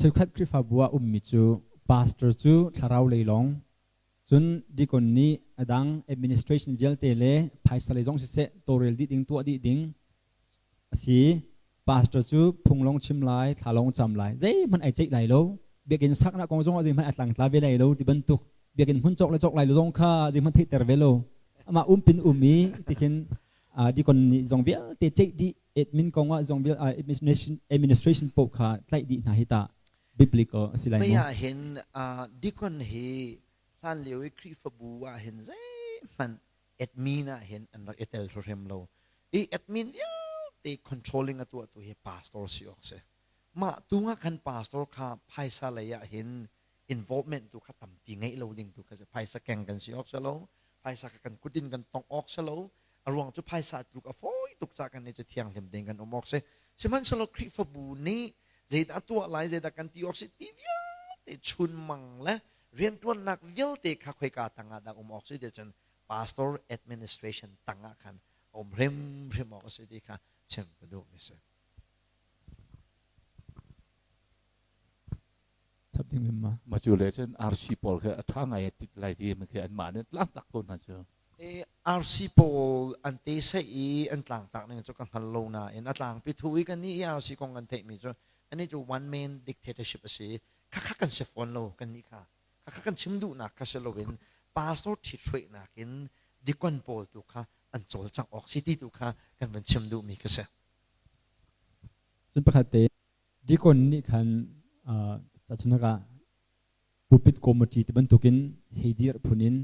Cheukhat Khrihfabu ah ummi cu pastor cu thlarau lei lawng, cun deacon nih a dang administration vialte le phaisa lei zong siseh tawlrel dih ding tuah dih ding a si. Pastor cu phung lawng chim lai, thla lawng cam lai, zeihmanh ai ceih lai lo. Biakinn saknak kong zong ah zeihmanh a tlangtla ve lai lo ti bantuk biakinn hmun cawk le cawk lai lo zong kha zeihmanh theihter ve lo. Amah umpin um i tikhin deacon nih zong vialte ceih dih admin kong ah zong vial administration administration paoh kha tlaih dih hna hi tah biblical a si lai Mei maw? ah hin deacon hi hlan lio i Khrihfabu ah hin zeihmanh admin ah hin an rak i tel hrim lo. I admin vialte controlling a tuahtu hi pastor si awk si. Mah tu ah khan pastor kha phaisa lei ah hin involvement tu kha tampi ngeih lo ding tu kha si. Phaisa keng kan si awk si lo. Phaisa kha kan kut in kan tongh awk si lo. A ruang cu phaisa tluk a fawi tuk ca kan nih cu thianghlim tein kan um awk si. Sihmanhsehlaw Khrihfabu nih zeidah tuah lai, zeidah kan ti awk si ti vialte chunmang le rianṭuannak vialte kha khoika tangah dah um awk si ti cun pastor administration tangah khan a um hrimhrim awk a si ti kha chim ka duhmi si. Chap ding ma. Ma cu le cun RC pawl khi a ṭha ngai tit lai ti khi anmah nih tlangtak ko hna cu. RC pawl an te sai i an tlangtak ning cu ka hngal lo nain a tlangpi thu i kan nih RC kong kan theihmi cu ani cu one man dictatorship a si. Khakha kan si fawn lo kan nih kha. Khakha kan chim duhnak kha si loin pastor ṭhithruainak in dikon pawl tu kha an cawlcangh awk si ti tu kha kan van chim duhmi ka si. Cun pakhat te deacon nih khan tahchunhnak ah pulpit committee ti bantukin hei dir phun in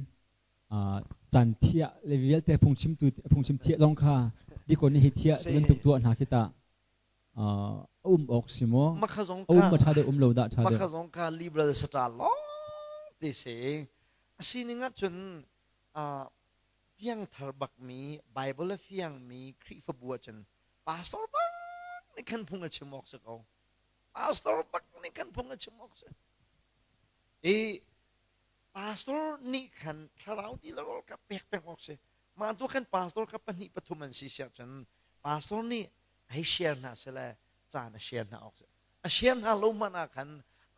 caan thiah le vialte phungchimtu phungchim thiah zong kha deacon nih hei thiah ti bantuk tuah hna khi tah a um awk si maw? Makha zong A um ma ṭha deuh um lo dah ṭha deuh? Makha zong kha liberal sata lawng te si. A sining ahcun piangthar bakmi Bible a fiangmi Khrihfabu ahcun pastor bak nih khan phung a chim awk si ko. Pastor bak nih khan phung a chim awk si. I pastor nih khan thlarau ti le rawl kha pek peng awk si. Mah tu khan pastor kha pahnih pathum an si siah cun pastor nih hei share hna sele caan a share hna awk si. A share hna lo hmanh ah khan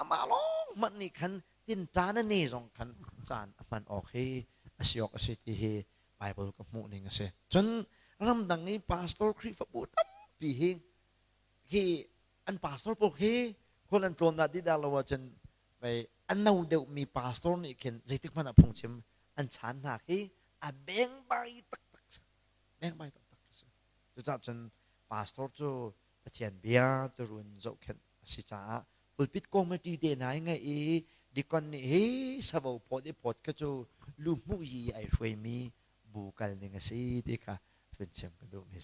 amah lawng hmanh nih khan tinṭan a ne zong khan caan a hman awk hi a si awk a si ti hi Bible ka hmuh ning a si. Cun ramdang i pastor Khrihfabu tampi hi hi an pastor pawl khi khual an tlawn dah ti dah lo ahcun mei a no deuhmi pastor nih khin zeitik hmanh ah phungchim an chaan hna khi a bengbai taktak si. Bengbai taktak si. Cucaah cun pastor cu Pathian bia turun zohkhenh a si caah pulpit committee te hna i ngeih i deacon nih hi savo phawt i phawt kha cu lu hmuh yi ai hruaimi bu kal ning a si ti kha vun chim ka duhmi si.